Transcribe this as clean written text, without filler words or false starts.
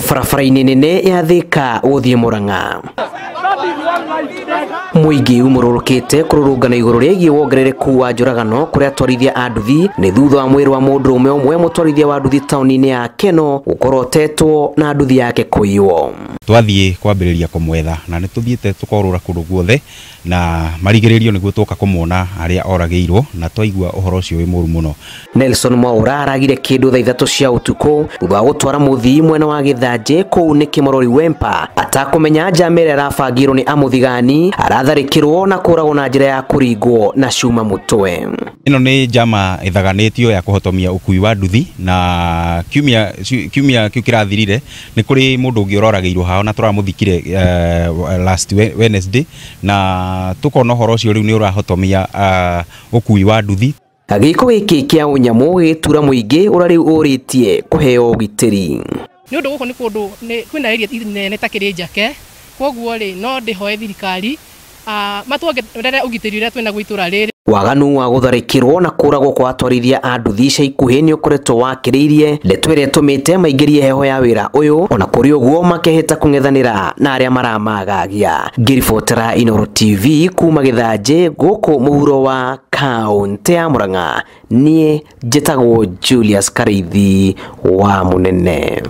Barabara-inĩ nene ya Thika gũthiĩ Murang'a. Mũingĩ umũrũrũkĩte kũrũrũngana igũrũ rĩgiĩ wongerereku wa njũragano kũrĩ atwarithia a nduthi nĩ thutha wa mwĩrĩ wa mũndũrũme ũmwe mũtwarithia wa nduthi taũni-inĩ ya Keno gũkorwo ũtetwo na nduthi yake kũiywo. Twathiĩ kwambĩrĩria kũmwetha na nĩ tũthiĩte tũkorũra kũndũ guothe na marigĩrĩrio nĩguo twoka kũmuona harĩa oragĩirwo na twaigua ũhoro ũcio wĩ mũru mũno. Nelson Mwaura aragire kĩndũ thaa 3 cia ũtukũ thutha wa gũtwara mũthii mwena wa Gĩthanjĩ kũu nĩ Kĩmorori Wempa atakũmenya njama ĩrĩa arabangirwo nĩ amũthigani aratharĩkĩrwo na kũragwo na njĩra ya kũringwo na cuma mũtwe. Ĩno nĩ njama ĩthaganĩtio ya kũhotomia ũkui wa nduthi na kiumia kĩu kĩrathirire nĩ kũrĩ mũndũ ũngĩ ũroragĩirwo hao na tũramũthikire last Wednesday na tukona ũhoro ũcio rĩu nĩ ũrahotomia ũkui wa nduthi. Gĩko gĩkĩ kĩa ũnyamũ gĩgĩtura mũingĩ ũrĩa rĩu ũrĩtie kũheo ũgitĩri. Nĩ ũndũ gũkũ nĩ kũndũ kwĩna area nene ta Kĩrĩnjake, koguo rĩ no ndĩhoe thirikari matuongerere ũgitĩri ũrĩa twĩnaguo itũra rĩrĩ. Waganu wa gũtharĩkĩrwo na kũragwo kwa atwarithia a nduthi ica ikuhĩ nĩ ũkoretwo wakĩrĩirie ndeto ĩrĩa ĩtũmĩte maingĩrie heho ya wĩra ũyũ ona kũrĩ ũguo makehĩta kũng'ethanĩra na arĩa maramagagia. Ngĩribotera Inooro TV kuma Gĩthanjĩ gũkũ mũhuro wa kaũntĩ ya Murang'a, niĩ njĩtagwo Julius Karĩithi wa Mũnene.